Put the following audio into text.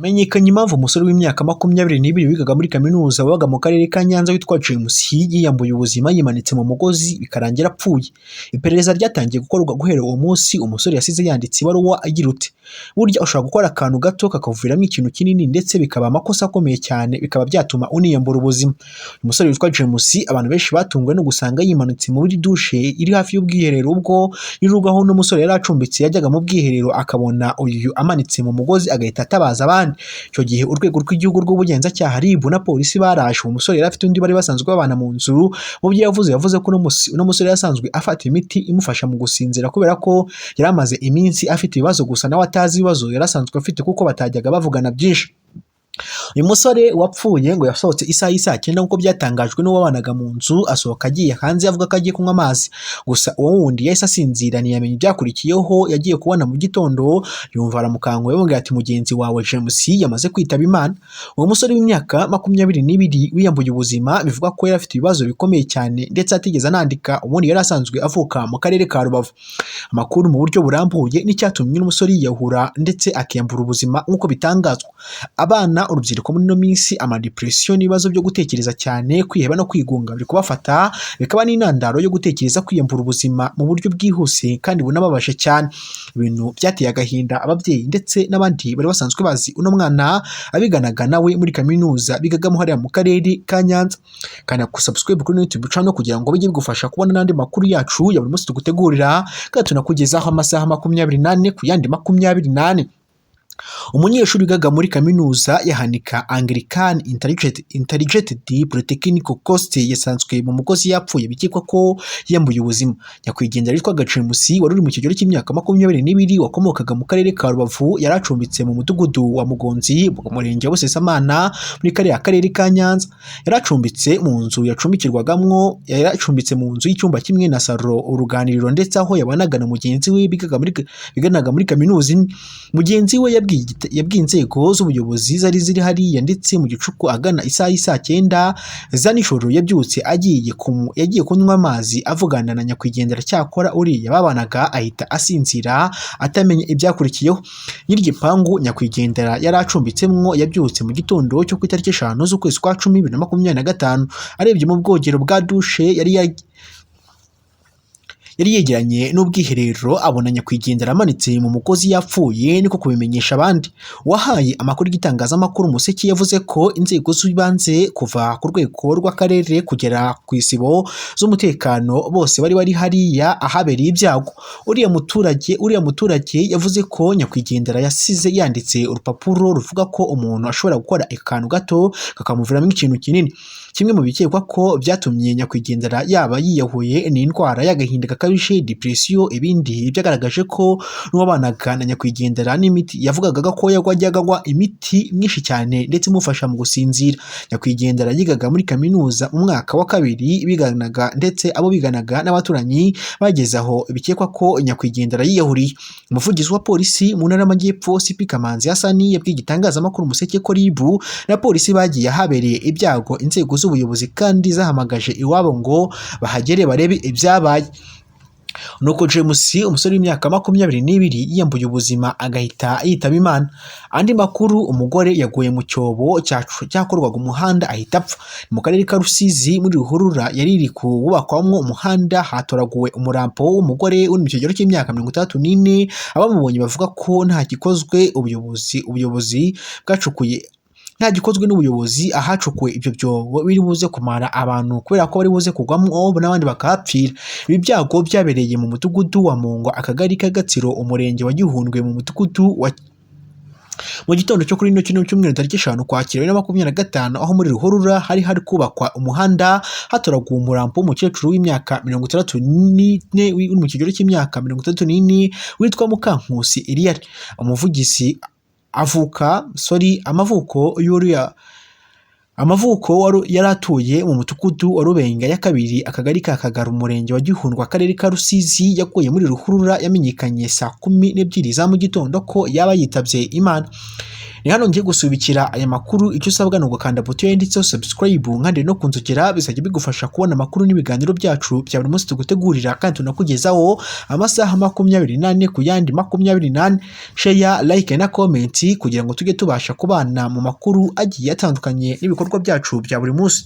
Hamenyekanye impamvu umusore w'imyaka 22 wigaga muri kaminuza wabaga mu karere ka Nyanza witwa James yiyambuye ubuzima yimanitse mu mugozi bikarangira apfuye. Iperereza ryatangiye gukorwa guhera uwo munsi umusore yasize yanditse ibaruwa agira uti: "Burya ushobora gukora akantu gato kakakuviramo ikintu kinini, ndetse bikaba amakosa akomeye cyane, bikaba byatuma uniyambura ubuzima." Uyu musore witwa James, abantu benshi batunguwe no gusanga yimanitse muri dushe iri hafi y'ubwiherero, ubwo nyir'urugo aho uno musore yari acumbitse yajyaga mu bwiherero akabona uyu amanitse mu mugozi, agahita atabaza abandi. Icyo gihe Urwego rw'Igihugu rw'Ubugenzacyaha, RIB, na polisi baraje. Uwo musore yari afite undi bari basanzwe babana mu nzu. Mu byo yavuze ko uno musore yari asanzwe afata imiti imufasha mu gusinzira, kubera ko yari amaze iminsi afite ibibazo, gusa nawe atazi ibibazo yari asanzwe afite kuko batajyaga bavugana byinshi. Uyu musore wapfuye ngo yasohotse isaha y'isaa 9, nk'uko byatangajwe n'uwabanaga mu nzu. Asohoka agiye hanze avuga ko agiye kunywa amazi, gusa uwo wundi yahise asinzira, ntiyamenya ibyakurikiyeho. Yagiye kubona mu gitondo yumva aramukanguye, bamubwira ati: "Mugenzi wawe James yamaze kwitaba Imana." Uwo musore w'imyaka 22 wiyambuye ubuzima, bivugwa ko yari afite ibibazo bikomeye cyane ndetse atigeze anandika. Ubundi yari asanzwe avuka mu karere ka Rubavu. Amakuru mu buryo burambuye n'icyatumye uno musore yiyahura ndetse akiyambura ubuzima nk'uko bitangazwa. Abana, urubyiruko muri ino minsi, amadepression n'ibibazo byo gutekereza cyane, kwiheba no kwigunga biri kubafata, bikaba n'intandaro yo gutekereza kwiyambura ubuzima mu buryo bwihuse kandi bunababaje cyane. Ibintu byateye agahinda ababyeyi ndetse n'abandi bari basanzwe bazi uno mwana, abiganaga nawe muri kaminuza bigagamo hariya mu karere ka Nyanza. Kanda ku subscribe kuri YouTube channel kugira ngo bijye bigufasha kubona n'andi makuru yacu ya buri munsi tugutegurira kandi tunakugezaho amasaha 24 ku yandi 24. Umunyeshuri wigaga muri kaminuza ya Hanika Anglican Integrated Polytechnical Coast yasanzwe mu mugozi yapfuye, bikekwa ko yiyambuye ubuzima. Nyakwigendera witwaga James, wari uri mu kigero cy'imyaka 22, wakomokaga mu karere ka Rubavu, yari acumbitse mu mudugudu wa Mugonzi mu murenge wa Busasamana muri kariya karere ka Nyanza. Yari acumbitse mu nzu yacumbikirwagamwo, yari acumbitse mu nzu y'icyumba kimwe na salo, uruganiriro, ndetse aho yabanaga na mugenzi we biganaga muri kaminuza imwe. Mugenzi we yabwiye inzego z'ubuyobozi zari ziri hariya, ndetse mu gicuku agana isaha y'isaa 9 za nijoro yabyutse yagiye kunywa amazi, avugana na nyakwigendera, cyakora uriya babanaga ahita asinzira atamenya ibyakurikiyeho. Nyir'igipangu nyakwigendera yari acumbitsemwo yabyutse mu gitondo cyo ku itariki 5 z'ukwezi kwa 10 2025, arebye mu bwogero bwa dushe yari yegeranye n'ubwiherero, abona nyakwigendera amanitse mu mugozi yapfuye, niko kubimenyesha abandi. Uwahaye amakuru y'igitangazamakuru Umuseke yavuze ko inzego z'ibanze kuva ku rwego rw'akarere kugera ku isibo z'umutekano bose bari bari hariya ahabereye ibyago. Uriya muturage yavuze ko nyakwigendera yasize yanditse urupapuro ruvuga ko umuntu ashobora gukora akantu gato kakamuviramo ikintu kinini. Kimwe mu bikekwa ko byatumye nyakwigendera yaba yiyahuye ni indwara y'agahinda gakabije, depression. Ibindi byagaragaje ko n'uwabanaga na nyakwigendera n'imiti yavugaga ko yajyaga anywa imiti myinshi cyane ndetse imufasha mu gusinzira. Nyakwigendera yigaga muri kaminuza mu mwaka wa kabiri, biganaga ndetse abo biganaga n'abaturanyi bageze aho bikekwa ko nyakwigendera yiyahuriye. Umuvugizi wa polisi mu ntara y'Amajyepfo, CP Kamanzi Hasani, yabwiye igitangazamakuru Umuseke ko RIB na polisi bagiye ahabereye ibyago. Inzego z'ubuyobozi kandi zahamagaje iwabo ngo bahagere barebe ibyabaye. Nuko James, umusore w'imyaka 22, yiyambuye ubuzima agahita yitaba Imana. Andi makuru: umugore yaguye mu cyobo cyakorwaga umuhanda ahita apfa. Mu karere ka Rusizi, muri ruhurura yari iri kubakwamo umuhanda, hatoraguwe umurambo w'umugore uri mu kigero cy'imyaka 64. Abamubonye bavuga ko nta gikozwe ubuyobozi bwacukuye, nta gikozwe n'ubuyobozi ahacukuwe ibyo byobo, biri buze kumara abantu, kubera ko bari buze kugwamo n'abandi bakahapfira. Ibi byago byabereye mu mudugudu wa Mungo, akagari ka Gatsiro, umurenge wa Gihundwe, mu mudugudu wa mu gitondo cyo kuri kino cyumweru tariki 5 Ukwakira 2025, aho muri ruhurura hari kubakwa umuhanda hatoraguwe umurambo w'umukecuru w'imyaka 64, uri mu kigero cy'imyaka 64, witwa Mukankusi Eliyari. Umuvugizi avuka, sorry, amavuko y'uriya amavuko yari atuye mu mudugudu wa Rubenga ya kabiri, akagari ka Kagara, umurenge wa Gihundwe, akarere ka Rusizi. Yaguye muri ruhurura, yamenyekanye saa 12 za mu gitondo ko yaba yitabye Imana. Ni hano ngiye gusubikira aya makuru. Icyo usabwa ni ugukanda buto yanditseho subscribe, nkande no kunzogera, bizajya bigufasha kubona amakuru n'ibiganiro byacu bya buri munsi tugutegurira kandi tunakugezaho amasaha 24 ku yandi 24. Share, like na comment kugira ngo tujye tubasha kubana mu makuru agiye atandukanye n'ibikorwa byacu bya buri munsi.